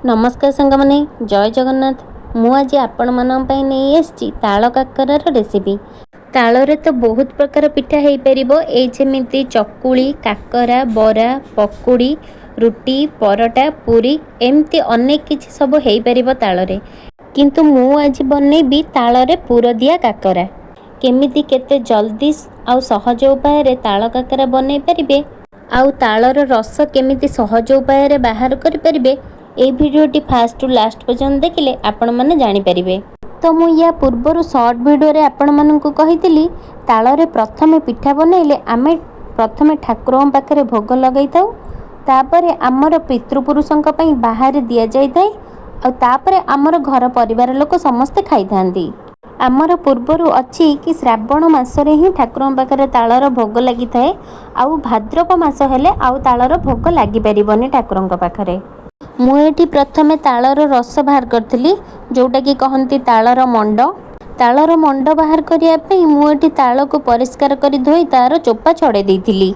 ନମସ୍କାର ସାଙ୍ଗମାନେ, ଜୟ ଜଗନ୍ନାଥ। ମୁଁ ଆଜି ଆପଣମାନଙ୍କ ପାଇଁ ନେଇ ଆସିଛି ତାଳ କାକରାର ରେସିପି। ତାଳରେ ତ ବହୁତ ପ୍ରକାର ପିଠା ହେଇପାରିବ, ଏଇ ଯେମିତି ଚକୁଳି, କାକରା, ବରା, ପକୁଡ଼ି, ରୁଟି, ପରଟା, ପୁରୀ, ଏମିତି ଅନେକ କିଛି ସବୁ ହେଇପାରିବ ତାଳରେ। କିନ୍ତୁ ମୁଁ ଆଜି ବନେଇବି ତାଳରେ ପୁରଦିଆ କାକରା। କେମିତି କେତେ ଜଲ୍ଦି ଆଉ ସହଜ ଉପାୟରେ ତାଳ କାକରା ବନେଇ ପାରିବେ ଆଉ ତାଳର ରସ କେମିତି ସହଜ ଉପାୟରେ ବାହାର କରିପାରିବେ, ଏଇ ଭିଡ଼ିଓଟି ଫାଷ୍ଟରୁ ଲାଷ୍ଟ ପର୍ଯ୍ୟନ୍ତ ଦେଖିଲେ ଆପଣମାନେ ଜାଣିପାରିବେ। ତ ମୁଁ ୟା ପୂର୍ବରୁ ସର୍ଟ ଭିଡ଼ିଓରେ ଆପଣମାନଙ୍କୁ କହିଥିଲି, ତାଳରେ ପ୍ରଥମେ ପିଠା ବନେଇଲେ ଆମେ ପ୍ରଥମେ ଠାକୁରଙ୍କ ପାଖରେ ଭୋଗ ଲଗାଇଥାଉ, ତାପରେ ଆମର ପିତୃପୁରୁଷଙ୍କ ପାଇଁ ବାହାରେ ଦିଆଯାଇଥାଏ, ଆଉ ତାପରେ ଆମର ଘର ପରିବାର ଲୋକ ସମସ୍ତେ ଖାଇଥାନ୍ତି। ଆମର ପୂର୍ବରୁ ଅଛି କି ଶ୍ରାବଣ ମାସରେ ହିଁ ଠାକୁରଙ୍କ ପାଖରେ ତାଳର ଭୋଗ ଲାଗିଥାଏ, ଆଉ ଭାଦ୍ରବ ମାସ ହେଲେ ଆଉ ତାଳର ଭୋଗ ଲାଗିପାରିବନି ଠାକୁରଙ୍କ ପାଖରେ। ମୁଁ ଏଠି ପ୍ରଥମେ ତାଳର ରସ ବାହାର କରିଥିଲି, ଯେଉଁଟାକି କହନ୍ତି ତାଳର ମଣ୍ଡ। ତାଳର ମଣ୍ଡ ବାହାର କରିବା ପାଇଁ ମୁଁ ଏଠି ତାଳକୁ ପରିଷ୍କାର କରି ଧୋଇ ତାର ଚୋପା ଛଡ଼େଇ ଦେଇଥିଲି।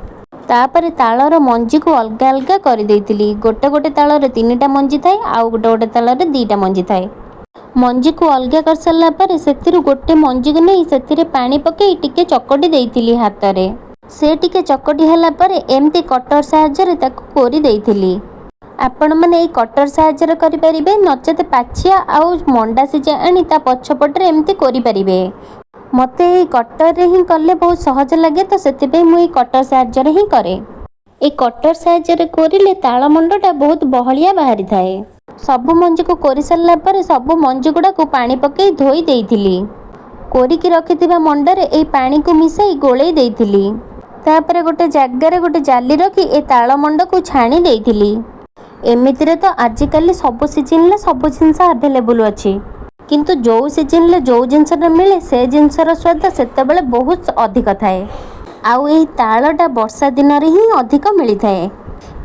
ତାପରେ ତାଳର ମଞ୍ଜିକୁ ଅଲଗା ଅଲଗା କରିଦେଇଥିଲି। ଗୋଟେ ଗୋଟେ ତାଳରେ 3ଟା ମଞ୍ଜି ଥାଏ ଆଉ ଗୋଟେ ଗୋଟେ ତାଳରେ 2ଟା ମଞ୍ଜି ଥାଏ। ମଞ୍ଜିକୁ ଅଲଗା କରିସାରିଲା ପରେ ସେଥିରୁ ଗୋଟେ ମଞ୍ଜିକୁ ନେଇ ସେଥିରେ ପାଣି ପକାଇ ଟିକେ ଚକଟି ଦେଇଥିଲି ହାତରେ। ସେ ଟିକେ ଚକଟି ହେଲା ପରେ ଏମିତି କଟର ସାହାଯ୍ୟରେ ତାକୁ କୋରି ଦେଇଥିଲି। ଆପଣମାନେ ଏଇ କଟର ସାହାଯ୍ୟରେ କରିପାରିବେ, ନଚେତ ପାଛିଆ ଆଉ ମଣ୍ଡା ସିଝା ଆଣି ତା ପଛପଟରେ ଏମିତି କୋରିପାରିବେ। ମୋତେ ଏଇ କଟରରେ ହିଁ କଲେ ବହୁତ ସହଜ ଲାଗେ, ତ ସେଥିପାଇଁ ମୁଁ ଏଇ କଟର ସାହାଯ୍ୟରେ ହିଁ କରେ। ଏଇ କଟର ସାହାଯ୍ୟରେ କୋରିଲେ ତାଳ ମଣ୍ଡଟା ବହୁତ ବହଳିଆ ବାହାରିଥାଏ। ସବୁ ମଞ୍ଜିକୁ କୋରି ସାରିଲା ପରେ ସବୁ ମଞ୍ଜି ଗୁଡ଼ାକୁ ପାଣି ପକାଇ ଧୋଇ ଦେଇଥିଲି। କୋରିକି ରଖିଥିବା ମଣ୍ଡରେ ଏଇ ପାଣିକୁ ମିଶାଇ ଗୋଳେଇ ଦେଇଥିଲି। ତାପରେ ଗୋଟେ ଜାଗାରେ ଗୋଟେ ଜାଲି ରଖି ଏ ତାଳ ମଣ୍ଡକୁ ଛାଣି ଦେଇଥିଲି। ଏମିତିରେ ତ ଆଜିକାଲି ସବୁ ସିଜିନ୍ରେ ସବୁ ଜିନିଷ ଆଭେଲେବୁଲ୍ ଅଛି, କିନ୍ତୁ ଯେଉଁ ସିଜିନ୍ରେ ଯେଉଁ ଜିନିଷଟା ମିଳେ ସେ ଜିନିଷର ସ୍ୱାଦ ସେତେବେଳେ ବହୁତ ଅଧିକ ଥାଏ। ଆଉ ଏଇ ତାଳଟା ବର୍ଷା ଦିନରେ ହିଁ ଅଧିକ ମିଳିଥାଏ।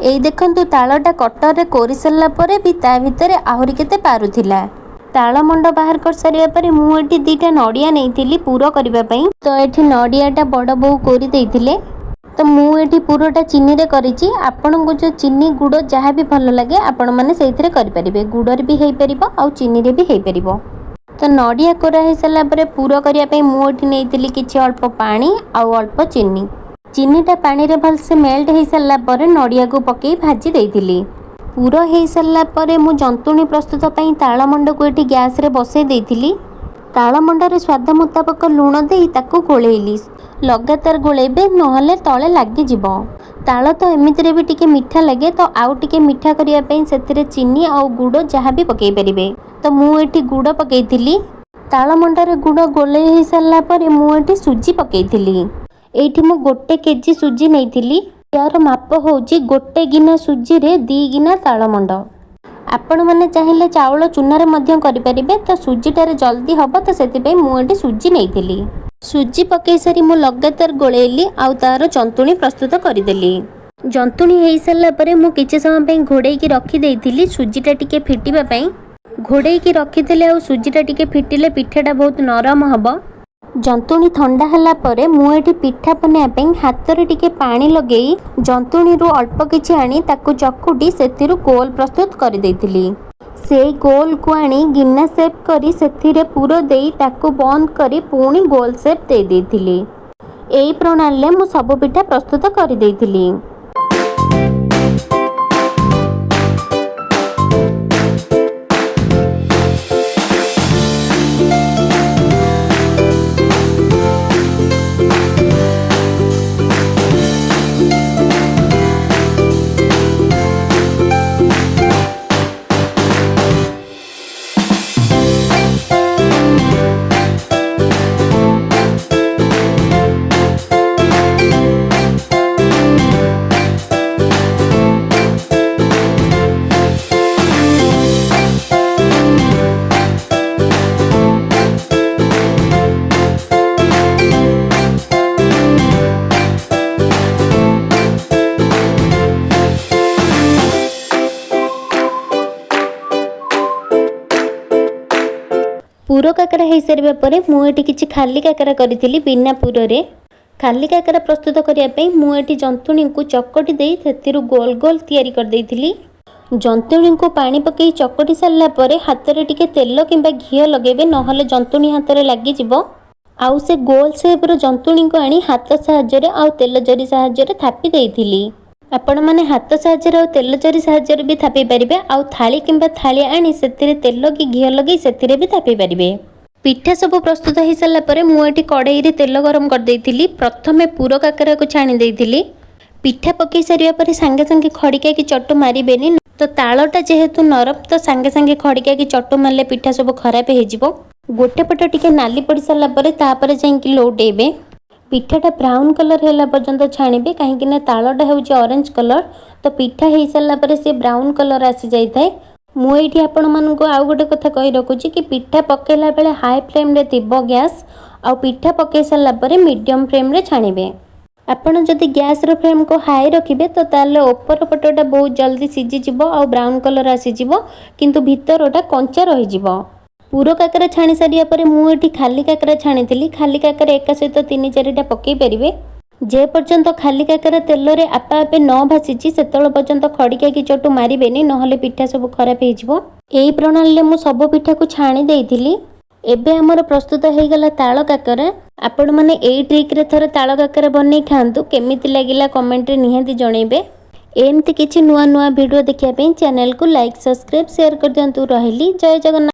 ଏଇ ଦେଖନ୍ତୁ, ତାଳଟା କଟରରେ କୋରି ସାରିଲା ପରେ ବି ତା ଭିତରେ ଆହୁରି କେତେ ପାରୁଥିଲା। ତାଳ ମଣ୍ଡ ବାହାର କରିସାରିବା ପରେ ମୁଁ ଏଠି 2ଟା ନଡ଼ିଆ ନେଇଥିଲି ପୁର କରିବା ପାଇଁ। ତ ଏଠି ନଡ଼ିଆଟା ବଡ଼ ବୋଉ କୋରି ଦେଇଥିଲେ। ତ ମୁଁ ଏଠି ପୁରଟା ଚିନିରେ କରିଛି। ଆପଣଙ୍କୁ ଯେଉଁ ଚିନି, ଗୁଡ଼ ଯାହା ବି ଭଲ ଲାଗେ, ଆପଣମାନେ ସେଇଥିରେ କରିପାରିବେ। ଗୁଡ଼ରେ ବି ହେଇପାରିବ ଆଉ ଚିନିରେ ବି ହେଇପାରିବ। ତ ନଡ଼ିଆ କୋରା ହେଇସାରିଲା ପରେ ପୁର କରିବା ପାଇଁ ମୁଁ ଏଠି ନେଇଥିଲି କିଛି ଅଳ୍ପ ପାଣି ଆଉ ଅଳ୍ପ ଚିନି। ଚିନିଟା ପାଣିରେ ଭଲସେ ମେଲ୍ଟ ହେଇସାରିଲା ପରେ ନଡ଼ିଆକୁ ପକାଇ ଭାଜି ଦେଇଥିଲି। ପୁର ହେଇସାରିଲା ପରେ ମୁଁ ଜନ୍ତୁଣି ପ୍ରସ୍ତୁତ ପାଇଁ ତାଳ ମଣ୍ଡକୁ ଏଠି ଗ୍ୟାସ୍ରେ ବସେଇ ଦେଇଥିଲି। ତାଳ ମଣ୍ଡରେ ସ୍ୱାଦ ମୁତାବକ ଲୁଣ ଦେଇ ତାକୁ ଗୋଳେଇଲି। ଲଗାତାର ଗୋଳେଇବେ, ନହେଲେ ତଳେ ଲାଗିଯିବ। ତାଳ ତ ଏମିତିରେ ବି ଟିକେ ମିଠା ଲାଗେ, ତ ଆଉ ଟିକେ ମିଠା କରିବା ପାଇଁ ସେଥିରେ ଚିନି ଆଉ ଗୁଡ଼ ଯାହା ବି ପକାଇ ପାରିବେ। ତ ମୁଁ ଏଠି ଗୁଡ଼ ପକାଇଥିଲି। ତାଳ ମଣ୍ଡରେ ଗୁଡ଼ ଗୋଳେଇ ହେଇସାରିଲା ପରେ ମୁଁ ଏଠି ସୁଜି ପକାଇଥିଲି। ଏଇଠି ମୁଁ 1 କେଜି ସୁଜି ନେଇଥିଲି। ୟାର ମାପ ହେଉଛି 1 ଗିନା ସୁଜିରେ 2 ଗିନା ତାଳ ମଣ୍ଡ। ଆପଣମାନେ ଚାହିଁଲେ ଚାଉଳ ଚୁନାରେ ମଧ୍ୟ କରିପାରିବେ। ତ ସୁଜିଟାରେ ଜଲ୍ଦି ହେବ, ତ ସେଥିପାଇଁ ମୁଁ ଏଠି ସୁଜି ନେଇଥିଲି। ସୁଜି ପକାଇ ସାରି ମୁଁ ଲଗାତାର ଗୋଳେଇଲି ଆଉ ତାର ଜନ୍ତୁଣି ପ୍ରସ୍ତୁତ କରିଦେଲି। ଜନ୍ତୁଣି ହେଇସାରିଲା ପରେ ମୁଁ କିଛି ସମୟ ପାଇଁ ଘୋଡ଼େଇକି ରଖିଦେଇଥିଲି ସୁଜିଟା ଟିକେ ଫିଟିବା ପାଇଁ। ଘୋଡ଼େଇକି ରଖିଦେଲେ ଆଉ ସୁଜିଟା ଟିକେ ଫିଟିଲେ ପିଠାଟା ବହୁତ ନରମ ହେବ। ଜନ୍ତୁଣି ଥଣ୍ଡା ହେଲା ପରେ ମୁଁ ଏଠି ପିଠା ବନେଇବା ପାଇଁ ହାତରେ ଟିକେ ପାଣି ଲଗେଇ ଜନ୍ତୁଣିରୁ ଅଳ୍ପ କିଛି ଆଣି ତାକୁ ଚକୁଟି ସେଥିରୁ ଗୋଲ ପ୍ରସ୍ତୁତ କରିଦେଇଥିଲି। ସେଇ ଗୋଲକୁ ଆଣି ଗିନା ସେପ୍ କରି ସେଥିରେ ପୁର ଦେଇ ତାକୁ ବନ୍ଦ କରି ପୁଣି ଗୋଲ ସେପ୍ ଦେଇ ଦେଇଥିଲି। ଏଇ ପ୍ରଣାଳୀରେ ମୁଁ ସବୁ ପିଠା ପ୍ରସ୍ତୁତ କରିଦେଇଥିଲି। ପୁର କାକରା ହେଇସାରିବା ପରେ ମୁଁ ଏଠି କିଛି ଖାଲି କାକରା କରିଥିଲି ବିନା ପୁରରେ। ଖାଲି କାକରା ପ୍ରସ୍ତୁତ କରିବା ପାଇଁ ମୁଁ ଏଠି ଜନ୍ତୁଣିକୁ ଚକଟି ଦେଇ ସେଥିରୁ ଗୋଲ ଗୋଲ ତିଆରି କରିଦେଇଥିଲି। ଜନ୍ତୁଣୀକୁ ପାଣି ପକାଇ ଚକଟି ସାରିଲା ପରେ ହାତରେ ଟିକେ ତେଲ କିମ୍ବା ଘିଅ ଲଗାଇବେ, ନହେଲେ ଜନ୍ତୁଣୀ ହାତରେ ଲାଗିଯିବ। ଆଉ ସେ ଗୋଲ ସେପ୍ର ଜନ୍ତୁଣୀକୁ ଆଣି ହାତ ସାହାଯ୍ୟରେ ଆଉ ତେଲ ଜରି ସାହାଯ୍ୟରେ ଥାପି ଦେଇଥିଲି। ଆପଣମାନେ ହାତ ସାହାଯ୍ୟରେ ଆଉ ତେଲ ଜରି ସାହାଯ୍ୟରେ ବି ଥାପି ପାରିବେ, ଆଉ ଥାଳି କିମ୍ବା ଥାଳି ଆଣି ସେଥିରେ ତେଲ କି ଘିଅ ଲଗାଇ ସେଥିରେ ବି ଥାପି ପାରିବେ। ପିଠା ସବୁ ପ୍ରସ୍ତୁତ ହେଇସାରିଲା ପରେ ମୁଁ ଏଠି କଡ଼େଇରେ ତେଲ ଗରମ କରିଦେଇଥିଲି। ପ୍ରଥମେ ପୁର କାକରାକୁ ଛାଣି ଦେଇଥିଲି। ପିଠା ପକାଇ ସାରିବା ପରେ ସାଙ୍ଗେ ସାଙ୍ଗେ ଖଡ଼ିକା କି ଚଟୁ ମାରିବେନି। ତ ତାଳଟା ଯେହେତୁ ନରମ, ତ ସାଙ୍ଗେ ସାଙ୍ଗେ ଖଡ଼ିକା କି ଚଟୁ ମାରିଲେ ପିଠା ସବୁ ଖରାପ ହେଇଯିବ। ଗୋଟେ ପଟ ଟିକେ ନାଲି ପଡ଼ି ସାରିଲା ପରେ ତାପରେ ଯାଇକି ଲଉଟେଇବେ। ପିଠାଟା ବ୍ରାଉନ୍ କଲର୍ ହେଲା ପର୍ଯ୍ୟନ୍ତ ଛାଣିବେ, କାହିଁକିନା ତାଳଟା ହେଉଛି ଅରେଞ୍ଜ କଲର୍। ତ ପିଠା ହେଇସାରିଲା ପରେ ସେ ବ୍ରାଉନ୍ କଲର୍ ଆସିଯାଇଥାଏ। ମୁଁ ଏଇଠି ଆପଣମାନଙ୍କୁ ଆଉ ଗୋଟେ କଥା କହି ରଖୁଛି କି ପିଠା ପକାଇଲା ବେଳେ ହାଇ ଫ୍ଲେମ୍ରେ ଥିବ ଗ୍ୟାସ୍, ଆଉ ପିଠା ପକାଇ ସାରିଲା ପରେ ମିଡ଼ିୟମ୍ ଫ୍ଲେମ୍ରେ ଛାଣିବେ। ଆପଣ ଯଦି ଗ୍ୟାସ୍ର ଫ୍ଲେମ୍କୁ ହାଇ ରଖିବେ, ତ ତାହେଲେ ଉପର ପଟଟା ବହୁତ ଜଲ୍ଦି ସିଝିଯିବ ଆଉ ବ୍ରାଉନ୍ କଲର୍ ଆସିଯିବ, କିନ୍ତୁ ଭିତରଟା କଞ୍ଚା ରହିଯିବ। ପୁର କାକରା ଛାଣି ସାରିବା ପରେ ମୁଁ ଏଠି ଖାଲି କାକରା ଛାଣିଥିଲି। ଖାଲି କାକରା ଏକା ସହିତ ତିନି ଚାରିଟା ପକାଇ ପାରିବେ। ଯେ ପର୍ଯ୍ୟନ୍ତ ଖାଲି କାକରା ତେଲରେ ଆପେ ଆପେ ନ ଭାସିଛି, ସେତେବେଳେ ପର୍ଯ୍ୟନ୍ତ ଖଡ଼ିକା କି ଚଟୁ ମାରିବେନି, ନହେଲେ ପିଠା ସବୁ ଖରାପ ହେଇଯିବ। ଏଇ ପ୍ରଣାଳୀରେ ମୁଁ ସବୁ ପିଠାକୁ ଛାଣି ଦେଇଥିଲି। ଏବେ ଆମର ପ୍ରସ୍ତୁତ ହେଇଗଲା ତାଳ କାକରା। ଆପଣମାନେ ଏଇ ଟ୍ରିକ୍ରେ ଥରେ ତାଳ କାକରା ବନେଇ ଖାଆନ୍ତୁ। କେମିତି ଲାଗିଲା କମେଣ୍ଟରେ ନିହାତି ଜଣେଇବେ। ଏମିତି କିଛି ନୂଆ ନୂଆ ଭିଡ଼ିଓ ଦେଖିବା ପାଇଁ ଚ୍ୟାନେଲକୁ ଲାଇକ୍, ସବସ୍କ୍ରାଇବ୍, ସେୟାର କରିଦିଅନ୍ତୁ। ରହିଲି, ଜୟ ଜଗନ୍ନାଥ।